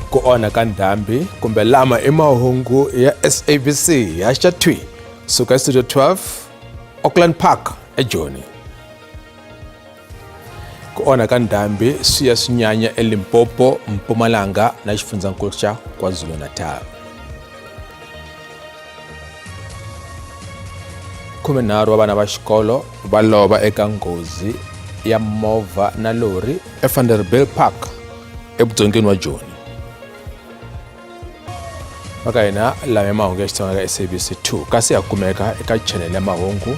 Ku onha ka ndhambi kumbe lama i mahungu ya SABC ya xa thwi suka studio 12 Auckland Park eJoni. Ku onha ka ndhambi swi ya swi nyanya eLimpopo, Mpumalanga na xifundzankulu xa KwaZulu-Natal. 13 wa vana va xikolo va lova eka nghozi ya movha na lori eVanderbijlpark evudzongeni wa Joni. Maka hina lama ya mahungu ya Xitsonga ka SABC 2 kasi ya kumeka eka channel ya mahungu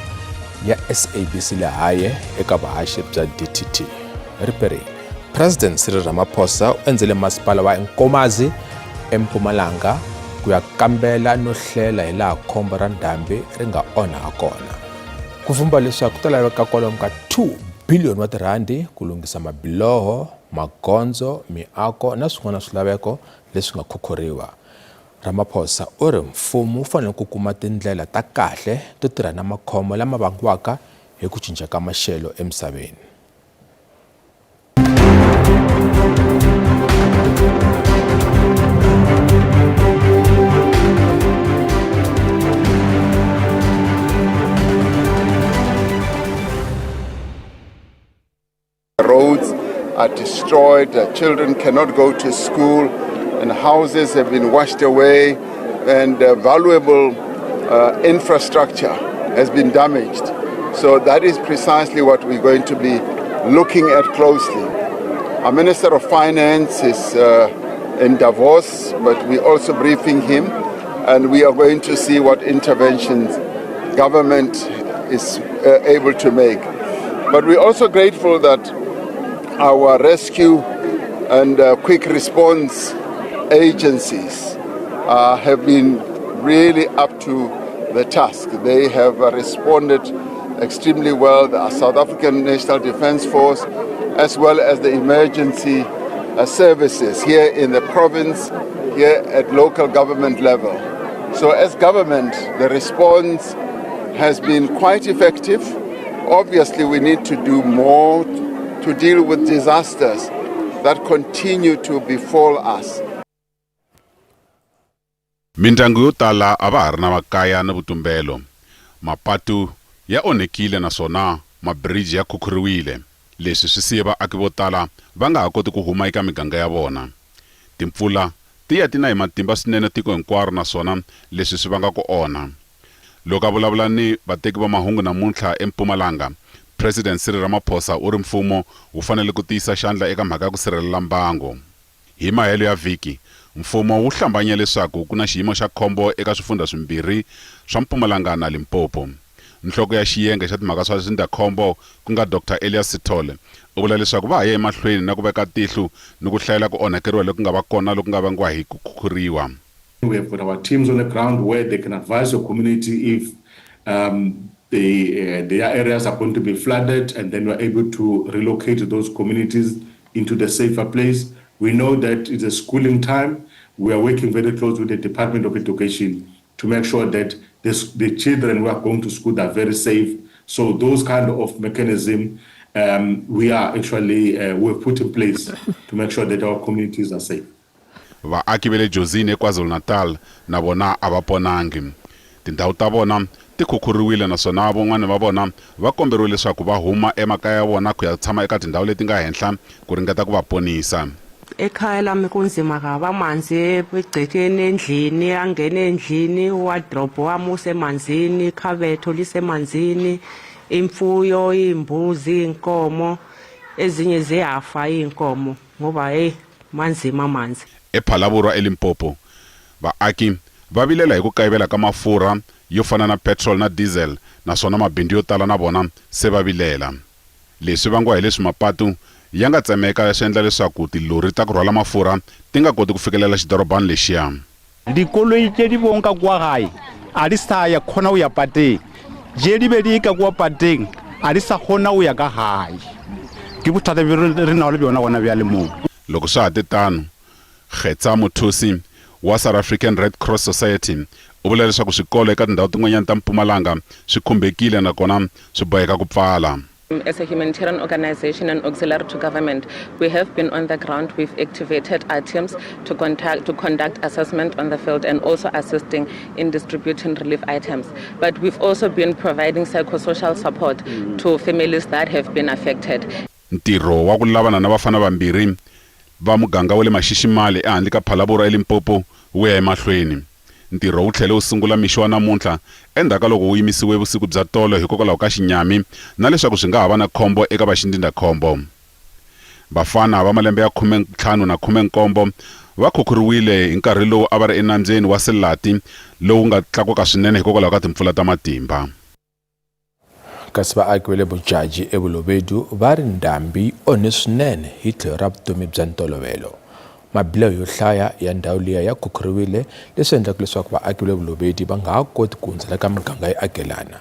ya SABC Lehaye eka vuhaxi bya DTT. Riperile. President Cyril Ramaphosa u endzele masipala wa Nkomazi eMpumalanga ku ya kambela no hlela hi laha khombo ra ndhambi ri nga onha ha kona. Ku vumba leswaku ku ta laveka kwalomu ka 2 biliyoni wa tirhandi ku lunghisa mabiloho, magondzo, miako na swin'wana swilaveko leswi nga khukhuriwa. Ramaphosa u ri mfumo wu fanele ku kuma tindlela ta kahle to tirha na makhombo lama vangiwaka hi ku cinca ka maxelo emisaveni. Roads are destroyed, children cannot go to school, and houses have been washed away, and valuable infrastructure has been damaged. So that is precisely what we're going to be looking at closely. Our Minister of Finance is in Davos, but we're also briefing him, and we are going to see what interventions government is able to make. But we're also grateful that our rescue and quick response agencies have been really up to the task. They have responded extremely well, the South African National Defence Force, as well as the emergency services here in the province, here at local government level. So as government, the response has been quite effective. Obviously, we need to do more to deal with disasters that continue to befall us. Mindyangu yo tala a va ha ri na makaya ni vutumbelo. Mapatu ya onhekile naswona mabiriji ya khukhuriwile. Leswi swi siye vaaki vo tala va nga ha koti ku huma eka miganga ya vona. Timpfula ti ya ti na hi matimba swinene tiko hinkwaro naswona leswi swi vanga ku onha. Loko a vulavula ni vateki va mahungu namuntlha eMpumalanga, President Cyril Ramaphosa u ri mfumo wu fanele ku tiyisa xandla eka mhaka ya ku sirhelela mbango. Hi mahelo ya vhiki, mfumo wu hlambanye leswaku ku na xiyimo xa khombo eka swifundha swimbirhi swa Mpumalanga na Limpopo. Nhloko ya xiyenge xa timhaka swa ndzindzakhombo ku nga Doctor Elias Sithole u vula leswaku va ha ya emahlweni na ku veka tihlo ni ku hlayela ku onhakeriwa loku nga va kona loku nga vangiwa hi ku khukhuriwa. We have got our teams on the ground where they can advise your community if their areas are going to be flooded, and then we're able to relocate those communities into the safer place. We know that it's a schooling time. We are working very close with the Department of Education to make sure that the children who are going to school are very safe. So those kind of mechanism we are actually we've put in place to make sure that our communities are safe. Vaaki va le Jozini eKwaZulu-Natal na vona a va ponangi. Tindhawu ta vona ti khukhuriwile naswona van'wana va vona va komberiwe leswaku va huma emakaya ya vona ku ya tshama eka tindhawu leti nga henhla ku ringeta ku va ponisa. Ekhaya lami kunzima kabi, amanzi egcekeni endlini angena endlini, uwadrobhu wami usemanzini, ikhabetho lisemanzini, imfuyo, iy'mbuzi, iy'nkomo, ezinye ziyafa iy'nkomo ngoba heyi manzima amanzi. EPhalaborwa eLimpopo, vaaki va vilela hi ku kayivela ka mafurha yo fana na petrol na diesel naswona mabindzu yo tala na vona se va vilela. Leswi vangiwa hi leswi mapatu ya nga tsemeka swi endla leswaku tilori ta ku rhwala mafurha ti nga koti ku fikelela xidorobana lexiya. Dikoloi tše di bong ka kua gae a di sa ya kgona go ya pateng, tše di be di ka kua pateng a di sa kgona go ya ka gae. Ke bothata bjo re nago le bjona gona bjale mo. Loko swa ha te tano, Kgetsa Mothusi wa South African Red Cross Society u vula leswaku swikolo eka tindhawu tin'wanyana ta Mpumalanga swi khumbekile nakona swi boheka ku pfala. As a humanitarian organization and auxiliary to government, we have been on the ground. We've activated our teams to contact, to conduct assessment on the field and also assisting in distributing relief items. But we've also been providing psychosocial support to families that have been affected. Ntirho wa ku lavana na vafana vambirhi va muganga wa le Maxiximale ehandle ka Phalaborwa eLimpopo wu ya emahlweni. Ntirho wu tlhele wu sungula mixo wa namuntlha endzhaku ka loko wu yimisiwe vusiku bya tolo hikokwalaho ka xinyami na leswaku swi nga ha va na khombo eka vaxindzindzakhombo. Vafana va malembe ya 15 na 17 va khukhuriwile hi nkarhi lowu a va ri enambyeni wa Selati lowu nga tlakuka swinene hikokwalaho ka timpfula ta matimba. Kasi vaaki va le Modjadji eBolobedu va ri ndhambi yi onhe swinene hi tlhelo ra vutomi bya ntolovelo. Mabiloho yo hlaya ya ndhawu liya ya khukhuriwile leswi endlaka leswaku vaaki va le Bolobedu va nga ha koti ku hundzela ka miganga yo akelana.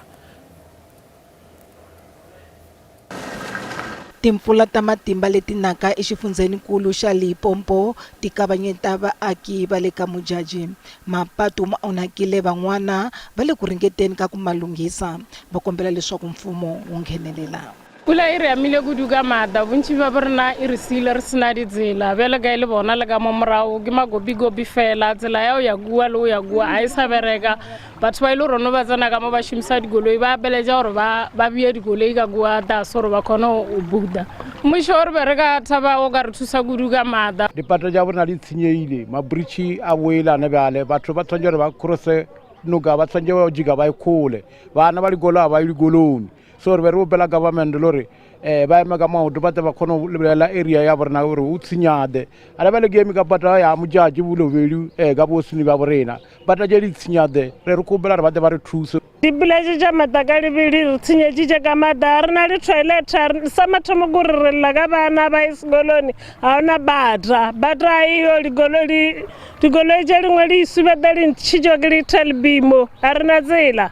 Timpfula ta matimba leti naka exifundzheninkulu xa Limpopo ti kavanyeta vaaki va le ka Modjadji. Mapatu ma onhakile van'wana va le ku ringeteni ka ku ma lunghisa. Va kombela leswaku mfumo wu nghenelela. Pula e re amile kudu ka maatla, bontši bja borena e re siile re se na ditsela. Bjale ka e le bona le ka mo morago ke magobigobi fela, tsela ya go ya kua le go ya kua ga e sa bereka. Batho ba e le gore no ba tsena ka mo ba šomisa dikoloi, ba apeletša gore ba ba beye dikoloi ka kua tlase gore ba kgone go buta. Mmušo o re be re ka thaba o ka re thusa kudu ka maatla. Dipata tša borena di tshenyegile, mabritšhi a boelane bjale, batho ba tshwanetse gore ba crosse noka, ba tshwanetse ba jika ba ye kgole, bana ba dikolo ga ba ye dikolong. So re be re bopela government le gore um ba eme ka maoto ba tle ba kgone go lebelela area ya borena gore o tshenyade. A le bjale ke eme ka pata ya Modjadji Bolobedu um ka bosini bja borena, pata tše di tshenyade, re re kgopela gore ba tle ba re thuse. Dipula tše tša maatla ka lebedi re tshenyetšitše ka maatla, ga re na le toilet. Sa mathomo ke gore re lla ka bana ba ye sekolong, ga ona bata, bata ga eyo, dikoloi tše dingwe di isubeta di ntšhitšwe ke di-telb mo, ga re na tsela.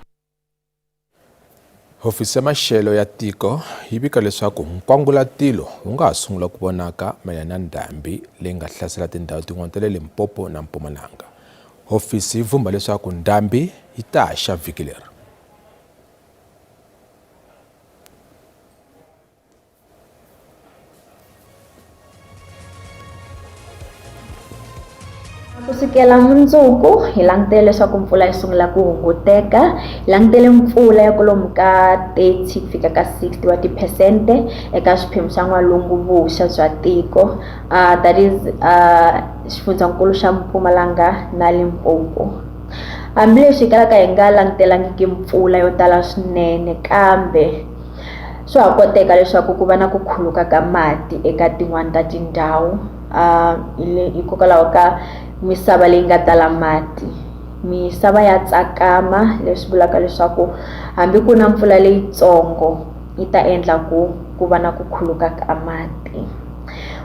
Hofisi ya maxelo ya tiko yi vika leswaku nkwangulatilo wu nga ha sungula ku vonaka mayelana na ndhambi leyi nga hlasela tindhawu tin'wana ta le Limpopo na Mpumalanga. Hofisi yi vhumbha leswaku ndhambi yi ta xa vhiki leri. Ku sukela mundzuku hi langutele leswaku mpfula yi sungula ku hunguteka hi langutele mpfula ya kwalomu ka 30 ku fika ka 60 wa tiphesente eka swiphemu swa n'walungu vuxa bya tiko that is xifundzankulu xa Mpumalanga na Limpopo. Hambileswi hi kalaka hi nga langutelangiki mpfula yo tala swinene kambe Swa ha koteka leswaku ku va na ku khuluka ka mati eka tin'wani ta tindhawu hikokwalaho ka misava leyi nga tala mati. Misava ya tsakama leswi vulaka leswaku hambi ku na mpfula leyitsongo yi ta endla ku ku va na ku khuluka ka mati.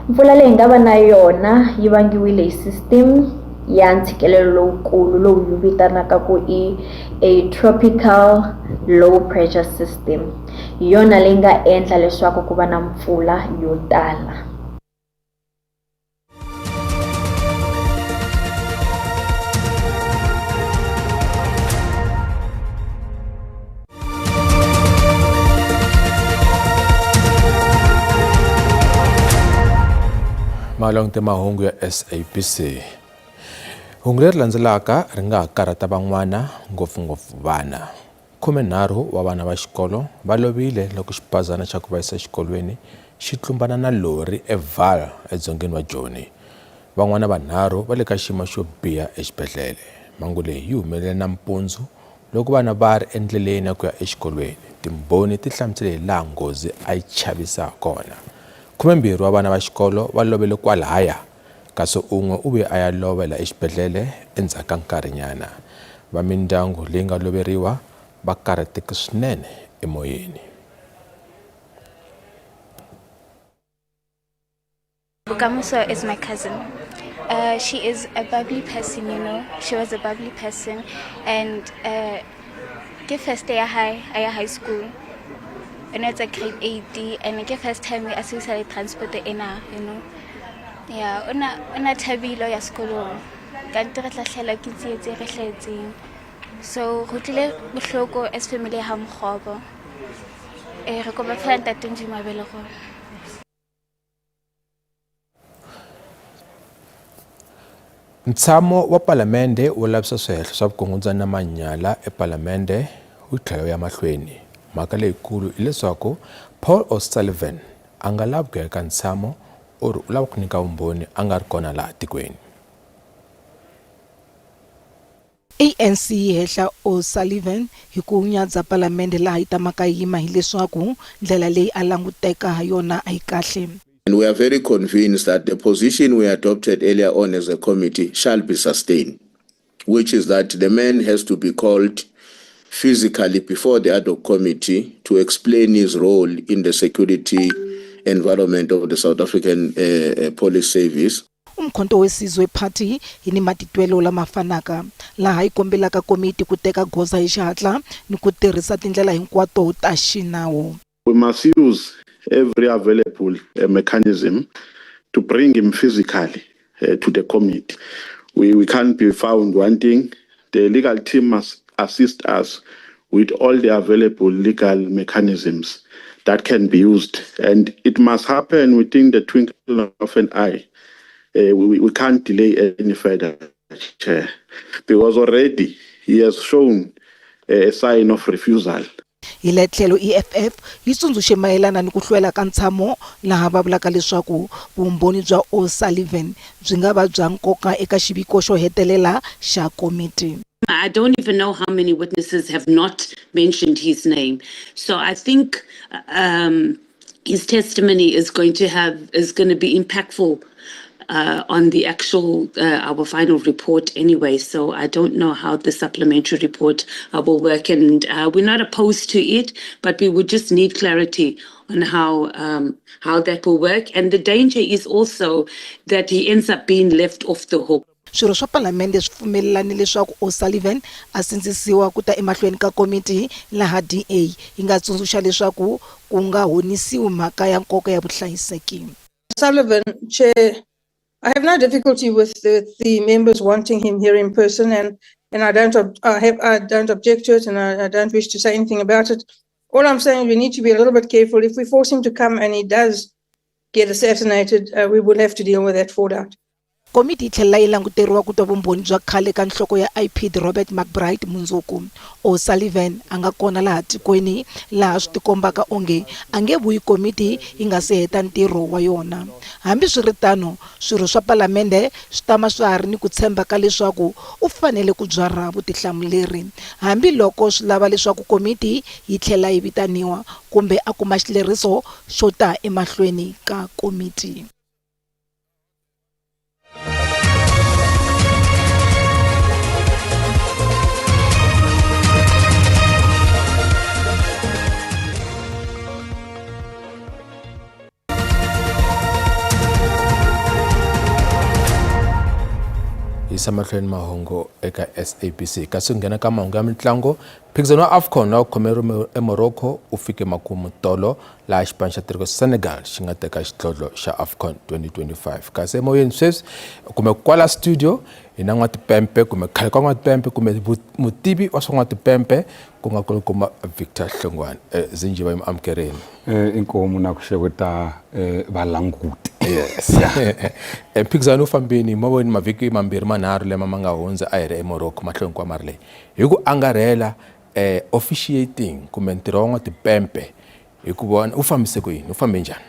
Mpfula leyi hi nga va na yona yi vangiwile hi system ya ntshikelelo lowukulu lowu hi wu vitanaka ku i a tropical low pressure system. Hi yona leyi nga endla leswaku ku va na mpfula yo tala. Malongte mahungu ya SABC. Hungu leri landzelaka ri nga ha karhata van'wana ngopfungopfu vana. 13 wa vana va xikolo va lovile loko xibazana xa ku va yisa exikolweni xi tlumbana na lori eVaal edzongeni wa Joni. Van'wana vanharhu va le ka xiyimo xo biha exibedhlele. Mhangu leyi yi humelele nampundzu loko vana va ri endleleni ya ku ya exikolweni. Timbhoni ti hlamusele hi laha nghozi a yi chavisa ha kona. 12 wa vana va xikolo va lovele kwalahaya kasi un'we u vuye a ya lovela exibedhlele endzhaku ka nkarhinyana. Va mindyangu leyi nga loveriwa va karhateke swinene emoyeni. Bokamoso is my cousin. She is a bubbly person, you know. She was a bubbly person and ke first ya hae a ya high school. O ne etsa grade 8 and ke first time a sebedisa le transport ena, you know. Yeah, o na o na thabile ho ya sekolong. Kante re tla hlahelwa ke tsietsi e re hlahetseng. So go tlile bohloko as family ya ha Mokgobo. Ee, re kopa fela ntate Modimo a be le rona. Ntshamo wa Palamende wo lavisisa swihehlo swa vukungundzwana na manyala ePalamende wu tlhela wu ya mahlweni. Mhaka leyikulu hileswaku Paul O'Sullivan a nga lavi ku ya eka ntshamo u ri u lava ku nyika vumbhoni a nga ri kona laha tikweni. ANC yi hehla O'Sullivan hi ku nyadza Palamende laha yi tamaka yi yima hileswaku ndlela leyi a languteka ha yona a yi kahle. And we are very convinced that the position we adopted earlier on as a committee shall be sustained, which is that the man has to be called physically before the ad hoc committee to explain his role in the security environment of the South African uh, uh Police Service. Umkhonto weSizwe Party yi ni matitwelo lama fanaka, laha yi kombelaka komiti ku teka goza hi xihatla ni ku tirhisa tindlela hinkwato ta xinawu. We must use every available eh, mechanism to bring him physically uh, to the committee. We, we can't be found wanting. The legal team must assist us with all the available legal mechanisms that can be used. And it must happen within the twinkle of an eye. Uh, we, we can't delay any further, Chair, because already he has shown a sign of refusal. Hi le tlhelo EFF yi tsundzuxe mayelana ni ku hlwela ka ntshamo laha va vulaka leswaku vumbhoni bya O'Sullivan byi nga va bya nkoka eka xiviko xo hetelela xa komiti. I don't even know how many witnesses have not mentioned his name. So I think um, his testimony is going to have is going to be impactful uh, on the actual uh, our final report anyway. So I don't know how the supplementary report uh, will work, and uh, we're not opposed to it, but we would just need clarity on how um, how that will work. And the danger is also that he ends up being left off the hook. Swirho swa Palamende swi pfumelelane leswaku O'Sullivan a sindzisiwa ku ta emahlweni ka komiti laha DA yi nga tsundzuxa leswaku ku nga honisiwi mhaka ya nkoka ya vuhlayiseki. Sullivan, Chair, I have no difficulty with the, the members wanting him here in person, and, and I don't I have I don't object to it, and I, I don't wish to say anything about it. All I'm saying is we need to be a little bit careful. If we force him to come and he does get assassinated, uh, we will have to deal with that fallout. Komiti yi tlhela yi languteriwa ku twa vumbhoni bya khale ka nhloko ya IPID Robert McBride mundzuku. O'Sullivan a nga kona laha tikweni laha swi tikombaka onge a nge vuyi komiti yi nga si heta ntirho wa yona. Hambiswiritano, swirho swa palamende swi tama swa ha ri ni ku tshemba ka leswaku u fanele ku byarha vutihlamuleri hambiloko swi lava leswaku komiti yi tlhela yi vitaniwa kumbe a kuma xileriso xo ta emahlweni ka komiti. Yisa mahlweni mahungu eka SABC kasi ku nghena ka mahungu ya mitlangu mphikizano wa AFCON lowu khomeriwe eMorocco u fike makumu tolo laha xipano xa tiko Senegal xi nga teka xidlodlo xa AFCON 2025 kasi emoyeni sweswi kumbe kwala studio hi na n'watipempe kumbe khale ka n'watipempe kumbe mutivi wa swa n'watipempe ku nga kulukumba Victor Hlongwane eh, zinji va amukerini eh, inkomu na ku xeweta eh, valanguti yes eh, mphikizano wu fambini ma voni mavhiki mambirhi manharhu lama ma nga hundza a hi ri eMorocco mahlweni kwa mari leyi hi ku angarhela eh, officiating kumbe ntirho wa n'watipempe hi ku vona u fambise ku yini u fambe njhani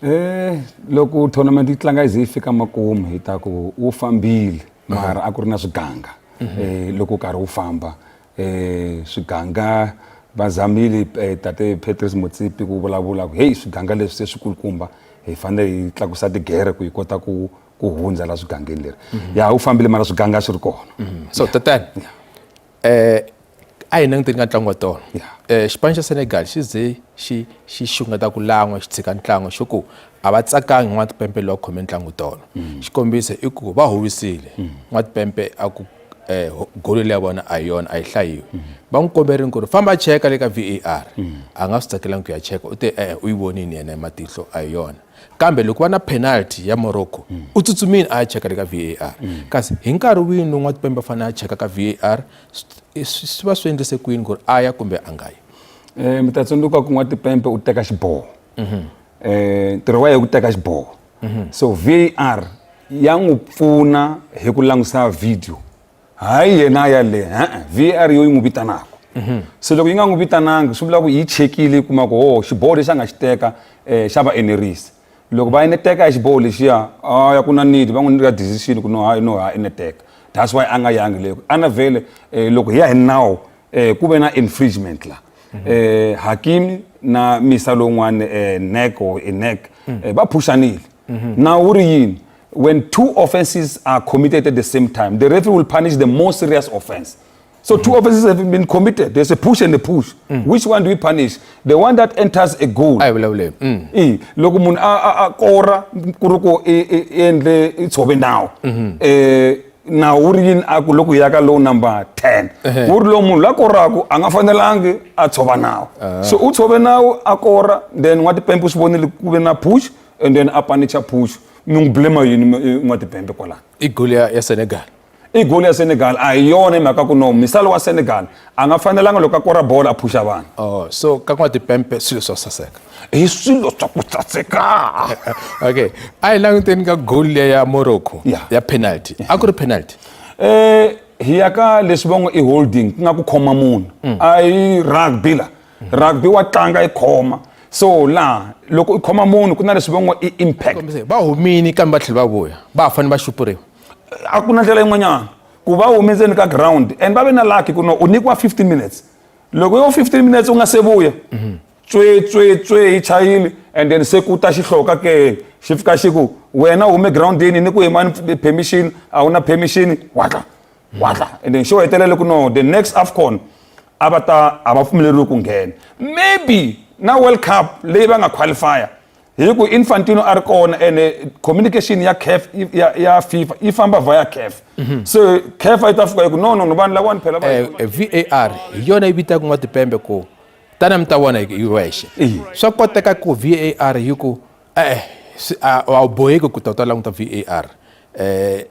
eh loko tournament yi tlanga yi ze yi fika makumu hi ta ku wu fambile mara a ku ri na swiganga mhm. eh loko karhi wu famba eh swiganga va zamile eh, tate Patrice Motsepe ku vulavula ku hey swiganga leswi se swikulukumba hi fanele hi tlakusa tigere ku hi kota ku ku hundza la swigangeni leri mhm. ya wu fambile mara swiganga swi ri kona mhm. so tatani eh a hi languteni ka ntlangu wa tolo eh xipano xa Senegal xi ze xi xi xungeta ku lan'wa xi tshika ntlangu xo ku a va tsakangi n'watipempe lowa khome ntlangu tolo mm. xikombiso i ku va huvisile mm. n'watipempe a ku eh goli leya vona a hi yona a yi hlayiwi mm. va n'wi komberini ku ri famba cheka le ka VAR a nga swi tsakelangi ku ya cheka u te e-e u yi vonini yena hi matihlo a hi yona kambe loko va na penalty ya Morocco mm. u tsutsumile a ya cheka le ka VAR mm. kasi hi nkarhi wihi lowu n'watipembe a fanele a cheka ka VAR swi va swi endlise kwini ku ri a ya kumbe a nga yi Eh, mi ta tsundzuka ku n'watipempe u teka xiboho eh ntirho wa yena ku teka xiboho so VAR ya n'wi pfuna hi ku langusa video hayi yena ya le e-e VAR yo yi n'wi vitanaka se loko yi nga n'wi vitanangi swi vula ku yi chekile yi kuma ku ho xiboho lexi a nga xi teka um xa va enerisa loko va eneteka hi xiboho lexiya a ya ku na need va n'wi nyika decision ku no hayi no ha eneteka that's why a nga yangi leyo ana vhele um loko hi ya hi nawu um ku ve na infringement la um Hakimi na misa lowun'wana um nek or inek va phushanile nawu wu ri yini when two offenses are committed at the same time the referee will punish the more serious offense so two offenses have been committed there's a push and a push which one do we punish the one that enters a goal a hi vulavuleni i loko munhu a a a kora ku ri ku i i i endle i tshove nawu eh nawu wu ri yini a ku loko hi ya ka lowu number 10 wu ri lowu munhu la koraku a nga fanelangi a tshova nawu so u tshove nawu a kora then n'watipempe u swi vonile ku ve na push and then a panicha push mi n'wi blame yini n'watipempe kwalano i goal ya ya Senegal i goal ya Senegal a hi yona hi mhaka ku no misalo wa Senegal a nga fanelanga loko a kora bolo a phusha vanhu oh so ka n'watipempe swilo swa saseka hi swilo swa ku saseka okay a hi languteni ka goal liya ya Morocco Yeah. ya penalty a ku ri penalty eh hi ya ka leswi va ngo i holding ku nga ku khoma munhu a hi rugby la rugby wa tlanga i khoma so laha loko i khoma munhu ku na leswi va ngo i impact Kombise, va humini kambe va tlhela va vuya va ha fanele va xupuriwa a ku na ndlela yin'wanyana ku va hume ndzeni ka ground and va ve na lucky ku no u nyikiwa 15 minutes loko yo 15 minutes u nga se vuya tswe tswe tswe yi chayile and then se ku ta xihloka ke xi fika xi ku wena hume groundini ni ku yimani permission a wu na permission watla watla and then xo hetelela ku no the next afcon a va ta a va pfumeleriwi ku nghena maybe na world cup leyi va nga qualifya hi ku Infantino a ri kona ene communication ya CAF ya, ya FIFA yi famba via CAF so CAF a yi ta fika yi ku no no no vanhu lavawani phela va VAR hi yona yi vitaka n'watipembe ku tana mi ta vona hi wexe swa koteka ku VAR yi ku e-e a wu boheki ku ta u ta languta VAR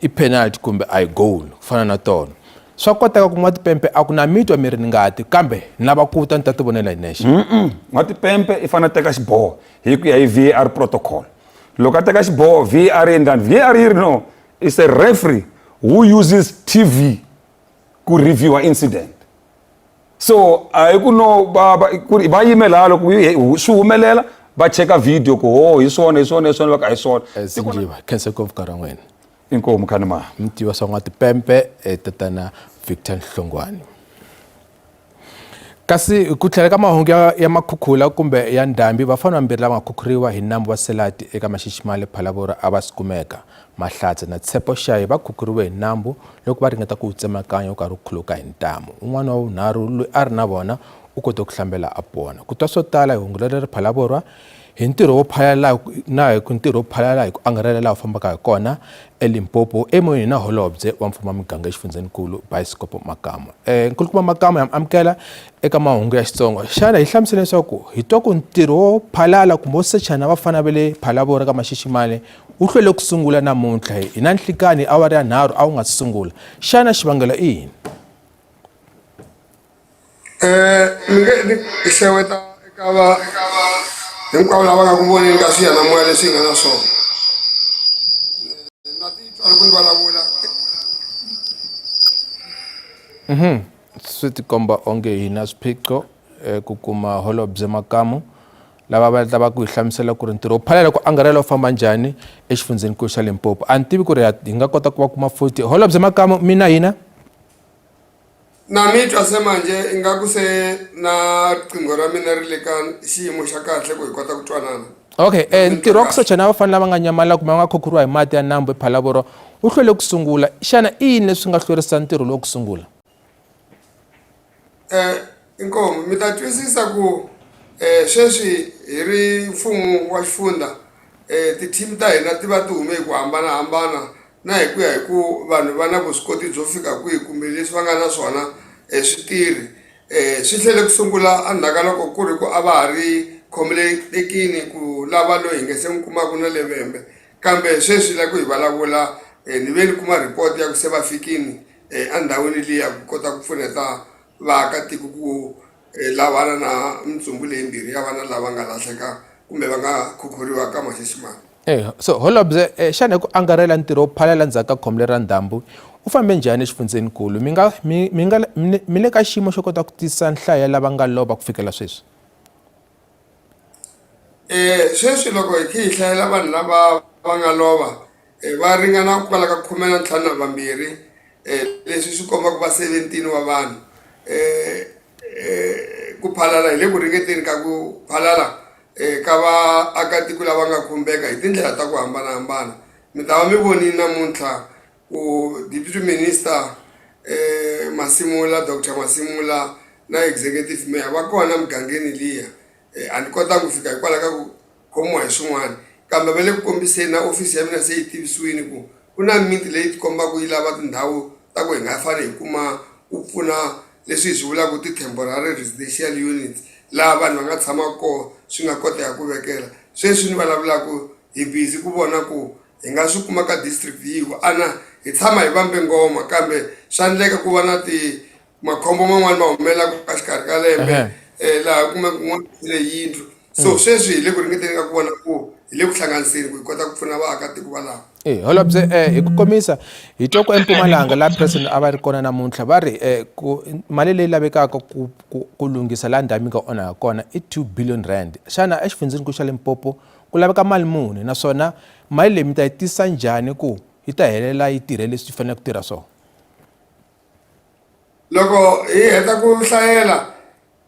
i penalty kumbe a hi goal ku fana na tona swa koteka ku n'watipempe a ku na mitwa mi ri ni ngati kambe ni lava ku ta ni ta ti vonela hi nexe n'watipempe i fanele a teka xiboho hi ku ya hi VAR protocol loko a teka xiboho VAR yi endlani VAR yi ri no is a referee who uses TV ku reviewa incident so a hi ku no va va ku ri va yime laha loko swi humelela va cheka video ku ho hi swona hi swona hi swona va ku a hi swona Sinjiva khensa ngopfu nkarhi wa n'wina inkomu khani ma mutivi wa swa n'watipempe tatana Victor Nhlongwane kasi ku tlhela ka mahungu ya, ya makhukhula kumbe ya ndhambi vafana vambirhi lava nga khukhuriwa hi nambu wa Selati eka Maxiximale Phalaborwa a va si kumeka Mahlatse na Tshepo Shayi va khukhuriwe hi nambu loko va ringeta ku wu tsemakanya wu karhi wu khuluka hi ntamu un'wana wa vunharhu loyi a ri na vona u kote ku hlambela a pona ku twa swo tala hi hungu leri ri Phalaborwa hi ntirho wo phalala na hi ku ntirho wo phalala hi ku angarhela laha u fambaka hi kona eLimpopo emoyeni na holobye wa mfumo wa miganga exifundzhenikulu Bioscope Makamu nkulukumba Makamu ya amukela eka mahungu ya Xitsonga xana hi hlamusela leswaku hi twa ku ntirho wo phalala kumbe wo sechana vafana va le Phalaborwa ka Maxiximale wu hlwele ku sungula namuntlha hi na nhlikani awara ya nharhu a wu nga si sungula xana xivangelo i yini Mi nge ni xeweta eka va hinkwavo lava nga ku voneni ka swiyanimoya leswi hi nga na swona na titwa loko ni vulavula Swi tikomba onge hi na swiphiqo ku kuma holobye Makamu lava va lavaka ku hi hlamusela ku ri ntirho wo phalala ku angarhela wu famba njhani exifundzhenikulu xa Limpopo a ni tivi ku ri hi nga kota ku va kuma futhi holobye Makamu mina hina Na mi twa se manjhe ingaku se na riqingho ra mina ri le ka xiyimo xa kahle ku hi kota ku twanana. Okay, ntirho wa ku secha na vafana lava nga nyamalala kumbe va nga khukhuriwa hi mati ya nambu ePhalaborwa wu hlwele ku sungula. Xana i yini leswi nga hlwerisa ntirho lowu ku sungula? Inkomu, mi ta twisisa ku sweswi hi ri mfumo wa xifundza ti-team ta hina ti va ti hume hi ku hambanahambana na hi ku ya hi ku vanhu va na vuswikoti byo fika kwihi kumbe leswi va nga na swona swi tirhi swi hlwele ku sungula endzhaku ka loko ku ri ku a va ha ri khomeletekini ku lava loyi hi nga se n'wi kumaka na le Vhembe kambe sweswi la ku hi vulavula ni ve ni kuma report ya ku se va fikini endhawini liya ku kota ku pfuneta vaakatiko ku. lavana na mintsumbu leyimbirhi ya vana lava nga lahleka kumbe va nga khukhuriwa ka Maxiximana. Eh, so holobye eh, xana hi ku angarhela ntirho wo phalala ndzhaku ka khombo leri ra ndhambi u fambe njhani exifundzhenikulu mi nga mi mi nga mi le ka xiyimo xo kota ku tisa nhlayo ya lava nga lova ku fikela sweswi? Eh, sweswi loko hi khe hi hlayela vanhu lava va nga lova eh, va ringana kwala ka 52, eh, leswi swi kombaka va 17 wa vanhu. Eh, eh, ku phalala hi le ku ringeteni ka ku phalala eh, ka vaakatiko lava nga khumbeka hi tindlela ta ku hambanahambana. Mi ta va mi vonile namuntlha ku Deputy Minister eh, Masimula, Doctor Masimula na Executive Mayor va kona mugangeni liya. Eh, a ni kotanga ku fika hikwalaho ka ku khomiwa hi swin'wana, kambe va le ku kombiseni na ofisi ya mina se yi tivisiwile ku ku na miti leyi tikombaka yi lava tindhawu ta ku hi nga fanele hi kuma ku pfuna leswi hi swi vulaka ti-temporary residential units laha vanhu va nga tshamaka kona swi nga koteka ku vekela. Sweswi ni vulavulaka hi busy ku vona ku hi nga swi kuma ka district yihi ku ana hi tshama hi vambe ngoma kambe swa endleka ku va na ti makhombo man'wani ma humelelaka ka xikarhi ka lembe um laha u kumaka kun'wana ku tshwile yindlu so mm. sweswi hi le ku ringeteni ka ku vona ku hi le ku hlanganiseni ku hi kota ku pfuna vaakatiko valava. E holobye eh, hi ku komisa hi twa ku eMpumalanga laha president a va ri kona namuntlha va ri eh, ku mali leyi lavekaka ku, ku, ku lunghisa laha ndhawu yi nga onhaka kona i 2 billion rand. Xana exifundzheni xa Limpopo ku laveka mali muni naswona mali leyi mi ta yi tisa njhani ku yi ta helela yi tirhe leswi yi faneleke ku tirha swona? Loko hi heta ku hlayela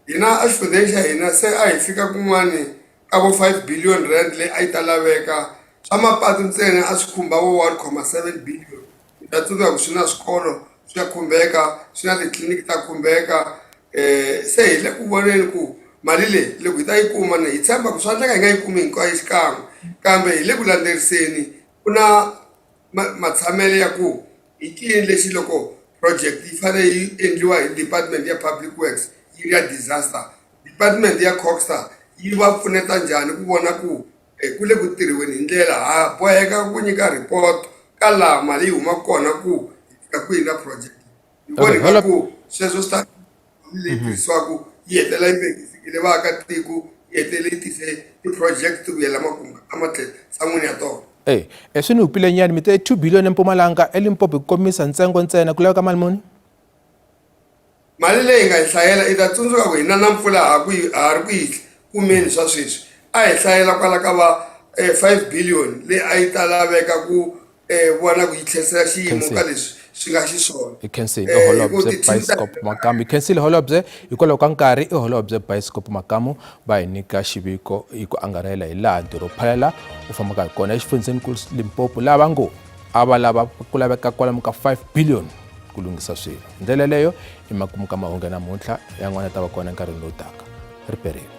hina exifundzheni xa hina se a hi fika kun'wani ka vo R5 billion leyi a yi ta laveka. Swa mapatu ntsena a swi khumba vo 1.7 billion. Mi ta tsundzuka ku swi na swikolo swi ya khumbeka, swi na titliliniki ta khumbeka. Se hi le ku voneni ku mali leyi loko hi ta yi kuma hi tshemba ku swa endleka hi nga yi kumi hinkwayo xikan'we, kambe hi le ku landzeriseni ku na matshamelo ya ku i ncini lexi loko project yi fanele yi endliwa hi department ya public works yi ri ya disaster, department ya COGHSA yi va pfuneta njhani ku vona ku ku le ku tirhiweni hi ndlela. Ha boheka ku nyika report ka laha mali yi humaka kona ku hi fika kwihi na project. Hi vona ingaku sweswo swi ta leyi tirhisiwaka yi hetelela yi fikile vaakatiko, yi hetelela yi tise ti-project ku yela makumu ematshan'wini ya tona. E swi ni hupile nyana mi te 2 billion eMpumalanga, eLimpopo hi ku komisa ntsengo ntsena ku laveka mali muni? Mali leyi hi nga yi hlayela i ta tsundzuka ku hina na mpfula ha ku ha ri ku yi kumeni swa sweswi a hi hlayela kwala ka va 5 billion leyi a yi ta laveka ku vona ku yi tlherisela xiyimo ka leswi swi nga xiswona. Hi khensile i holobye Bioscope Makamu. Hi khensile holobye hikwalaho ka nkarhi. I holobye Bioscope Makamu va hi nyika xiviko hi ku angarhela hi laha ntirho wo phalala wu fambaka hi kona exifundzheninkulu Limpopo, laha va ngo a va lava ku laveka kwalomu ka 5 billion ku lunghisa swilo. Hi ndlela yeleyo i makumu ka mahungu ya namuntlha, yan'wana ya ta va kona enkarhini lowu taka. Ri perile.